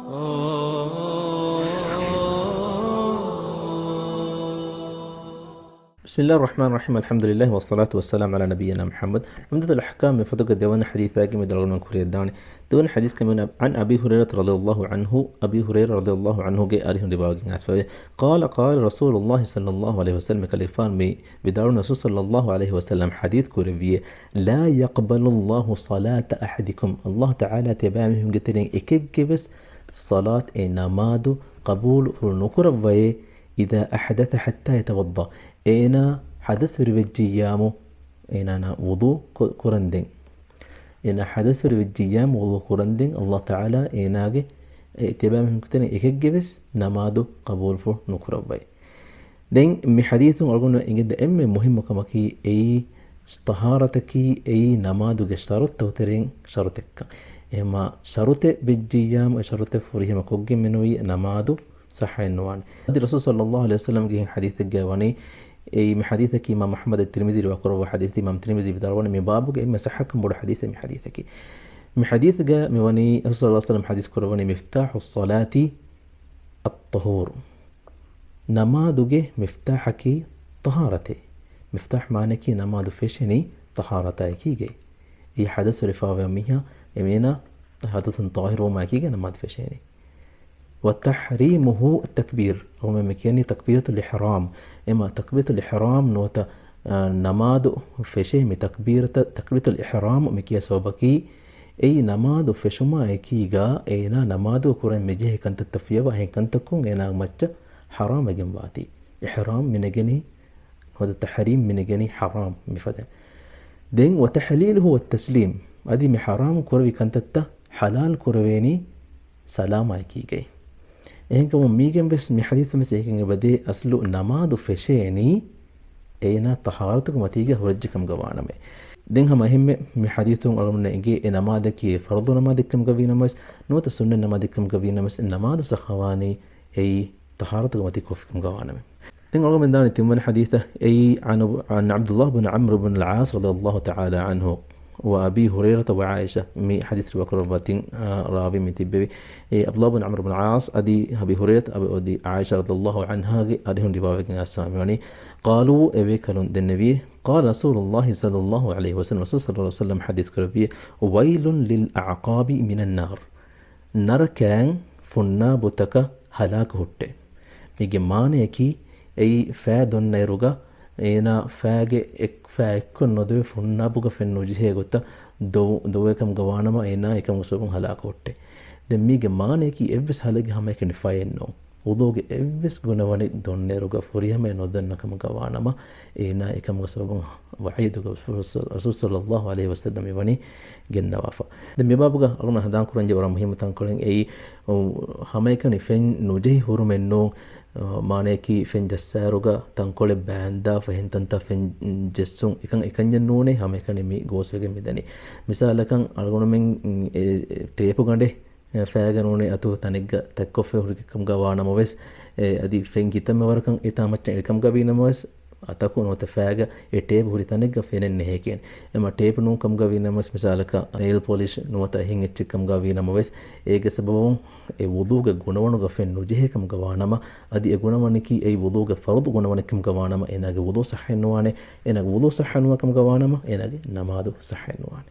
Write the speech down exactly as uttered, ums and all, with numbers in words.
بسم الله الرحمن الرحيم. الحمد لله والصلاة والسلام على نبينا محمد. ޢުމްދަތުލް އަޙްކާމް މި ފޮތުގެ ދެވަނަ ޙަދީޘާގެ މި ދަޅުން ކުރިޔަށްދާނެ. ދެވަނަ ޙަދީޘް ކަމެން عن أبي هريرة رضي الله عنه، އަބީ ހުރައިރާ ރަޟިޔަﷲ ޢަންހުގެ އަރިހުން ރިވާވެގެން އައިސްފަވޭ. قال قال رسول الله صلى الله عليه وسلم، ކަލޭގެފާނު މި ވިދާޅުވި، ރަސޫލު ޞައްލައްލާހު ޢަލައިހި ވަސައްލަމް ޙަދީޘް ކުރެއްވިއޭ، لا يقبل الله صلاة أحدكم، ﷲ ތަޢާލާ ތިޔަބައިމީހުންގެ ތެރެއިން އެކެއްގެ ވެސް ޞަލާތު، އެ ނަމާދު، ޤަބޫލު ނުކުރައްވައޭ، إذا أحدث حتى يتوضأ، އޭނާ ޙަދަޘްވެރިވެއްޖިއްޔާމު، އޭނާ ވުޟޫ ކު-، ކުރަންދެން. އޭނާ ޙަދަޘްވެރިވެއްޖިއްޔާމު ވުޟޫ ކުރަންދެން، ﷲ ތަޢާލާ އޭނާގެ އެ ތިޔަބައިމީހުންގެ ތެރެއިން އެކެއްގެ ވެސް ނަމާދު ޤަބޫލުފުޅު ނުކުރައްވައޭ. ދެން މި ޙަދީޘުން އަޅުގަނޑު އެނގެންދަ އެންމެ މުހިއްމު ކަމަކީ އެއީ ޠަހާރަތަކީ އެއީ ނަމާދުގެ ޝަރުޠުތަކުގެ ތެރެއިން ޝަރުޠެއްކަން. އެހެންމާ ޝަރުޠެއް ވެއްޖިއްޔާމު އެ ޝަރުޠެއް ފުރިހަމަ ކޮށްގެން މިނުވީ ނަމާދު ޞައްޙައެއް ނުވާނެ. އަދި ރަސޫލު ޞައްލައްލާހު ޢަލައިހި ވަސައްލަމްގެ ޙަދީޘެއްގައި ވަނީ، އެއީ މި ޙަދީޘަކީ އިމާމް އަޙްމަދު ތިރްމިޛީ ރިވާކުރައްވާ ޙަދީޘެއް، އިމާމް ތިރްމިޛީ ވިދާޅުވަނީ މި ބާބުގެ އެންމެ ޞައްޙަކަން ބޮޑު ޙަދީޘެއް މި ޙަދީޘަކީ. މި ޙަދީޘްގައި މި ވަނީ ރަސޫލު ޞައްލައްލާހު ޢަލައިހި ވަސައްލަމް ޙަދީޘް ކުރައްވަނީ، مفتاح الصلاة الطهور، ނަމާދުގެ މިފްތާޙަކީ ޠަހާރަތޭ. މިފްތާޙް މާނައަކީ ނަމާދު ފެށެނީ ޠަހާރަތާއެކީގައި. އެ ޙަދަޘްވެރިވެފަވާ މީހާ އެމީނާ ޙަދަޘުން ޠާހިރުވުމާއެކީގައި ނަމާދު ފެށޭނީ. وتحريمه التكبير، އަޅުގަނޑުމެން މި ކިޔަނީ ތަކްބީރަތުލް އިޙްރާމް. އެމާ ތަކްބީރަތުލް އިޙްރާމް ނުވަތަ، އާ، ނަމާދު ފެށޭ މި ތަކްބީރަތައް، ތަކްބީރަތުލް އިޙްރާމް މި ކިޔާ ސަބަބަކީ، އެއީ ނަމާދު ފެށުމާ އެކީގަ އޭނާ ނަމާދު ކުރަން މިޖެހޭ ކަންތައްތައް ފިޔަވާ އެހެން ކަންތައްކުން އޭނާ މައްޗަށް ޙަރާމް ވެގެން ވާތީ. އިޙްރާމް މިނެގެނީ، ނުވަތަ ތަޙްރީމް މިނެގެނީ ޙަރާމް މިފަދަ. ދެން وتحليله التسليم، އަދި މި ޙަރާމް ކުރެވި ކަންތައްތައް ޙަލާލް ކުރެވޭނީ ސަލާމާއެކީގައި. އެހެންކަމުން މީގެން ވެސް މި ޙަދީޘުން ވެސް އެކަން އެބަދޭ، އަސްލު ނަމާދު ފެށޭނީ އޭނާ ޠަހާރަތުގެ މަތީގަ ހުރެއްޖެ ކަމުގަ ވާނަމޭ. ދެން ހަމަ އެހެންމެ މި ޙަދީޘުން އަޅުގަނޑުމެންނަށް އެނގޭ އެ ނަމާދަކީ އެ ފަރުޟު ނަމާދެއްކަމުގަ ވީނަމަވެސް، ނުވަތަ ސުންނަތް ނަމާދެއްކަމުގަ ވީނަމަވެސް، އެ ނަމާދު ޞައްޙަވާނީ އެއީ ޠަހާރަތުގެ މަތީ ކޮށްފިކަމުގަ ވާނަމޭ. ދެން އަޅުގަނޑުމެން ދާނީ ތިންވަނަ ޙަދީޘަށް، އެއީ عن، عن عبد الله بن عمرو بن العاص رضي الله تعالى عنه وأبي هريرة وعائشة، މި ޙަދީޘް ރިވާކުރައްވާ ތިން، އާ، ރާވީ މި ތިއްބެވި. އެ ޢަބްދުﷲ ބިން ޢަމްރު ބިން ޢާޞް އަދި އަބީ ހުރައިރަތު އަދި ޢާއިޝާ ރަޟިޔަﷲ ޢަންހާގެ އަރިހުން ރިވާވެގެން އައިސްފަ މިވަނީ، قالوا، އެވޭ ކަލުން ދެންނެވި، قال رسول الله صلى الله عليه وسلم، ރަސޫލު ޞައްލަﷲ ޢަލައިހި ވަސައްލަމަ ޙަދީޘް ކުރެއްވި، ويل للأعقاب من النار، ނަރަކައިން ފުންނާބުތަކަށް ހަލާކު ހުއްޓޭ. މީގެ މާނަޔަކީ، އެއީ ފައި ދޮންނައިރުގަ އޭނާ ފައިގެ އެއް-، ފައި އެއްކޮށް ނުދޮވެ ފުންނާބުގަ ފެން ނުޖެހޭ ގޮތަށް ދޮ-، ދޮވޭ ކަމުގަ ވާނަމަ އޭނާ އެކަމުގެ ސަބަބުން ހަލާކު ހުއްޓޭ. ދެން މީގެ މާނަޔަކީ އެއްވެސް ހަލަކީ ހަމައެކަނި ފައެއް ނޫން. ވުޟޫގެ އެއްވެސް ގުނަވަނެއް ދޮންނައިރުގަ ފުރިހަމައެއް ނުދަންނަ ކަމުގަ ވާނަމަ އޭނާ އެކަމުގެ ސަބަބުން ވަޢީދުގަ ރަސޫލު ޞައްލަﷲ ޢަލައިހި ވަސައްލަމަ މިވަނީ ގެންނަވާފަ. ދެން މި ބާބުގަ އަޅުގަނޑު ހަނދާން ކުރަންޖެހޭ ވަރަށް މުހިއްމު ތަންކޮޅެއް އެއީ، އު، ހަމައެކަނި ފެން ނުޖެހި ހުރުމެއް ނޫން، އަ، މާނަޔަކީ ފެން ޖައްސާއިރުގަ ތަންކޮޅެއް ބާންދާފަ އެހެން ތަންތާ ފެން ޖެއްސުން އެކަން އެކަންޏެއް ނޫނޭ، ހަމައެކަނި މި ގޯސްވެގެން މިދަނީ. މިސާލަކަށް އަޅުގަނޑުމެން، އެ، އެ، ޓޭޕު ގަނޑެއް އެ، ފައިގަ ނޫނީ އަތު ތަނެއްގަ ތަތްކޮށްފަ ހުރި ކަމުގަ ވާނަމަވެސް، އެ، އަދި ފެން ކިތަންމެ ވަރަކަށް އެތާ މައްޗަށް އެޅި ކަމުގަ ވީނަމަވެސް، އަތަކު ނުވަތަ ފައިގަ އެ ޓޭޕް ހުރި ތަނެއްގަ ފެނެއް ނެހޭ ކިޔަން. އެމަ ޓޭޕް ނޫން ކަމުގަ ވީނަމަވެސް، މިސާލަކަށް ނެއިލް ޕޯލިޝް ނުވަތަ އެހެން އެއްޗެއް ކަމުގަ ވީނަމަވެސް، އޭގެ ސަބަބުން އެ ވުޟޫގެ ގުނަވަނުގަ ފެން ނުޖެހޭ ކަމުގަ ވާނަމަ، އަދި އެ ގުނަވަނަކީ އެއީ ވުޟޫގެ ފަރުޟު ގުނަވަނެއް ކަމުގަ ވާނަމަ، އޭނާގެ ވުޟޫ ޞައްޙައެއް ނުވާނެ. އޭނާގެ ވުޟޫ ޞައްޙަ ނުވާ ކަމުގަ ވާނަމަ، އޭނާގެ ނަމާދު ޞައްޙައެއް ނުވާނެ.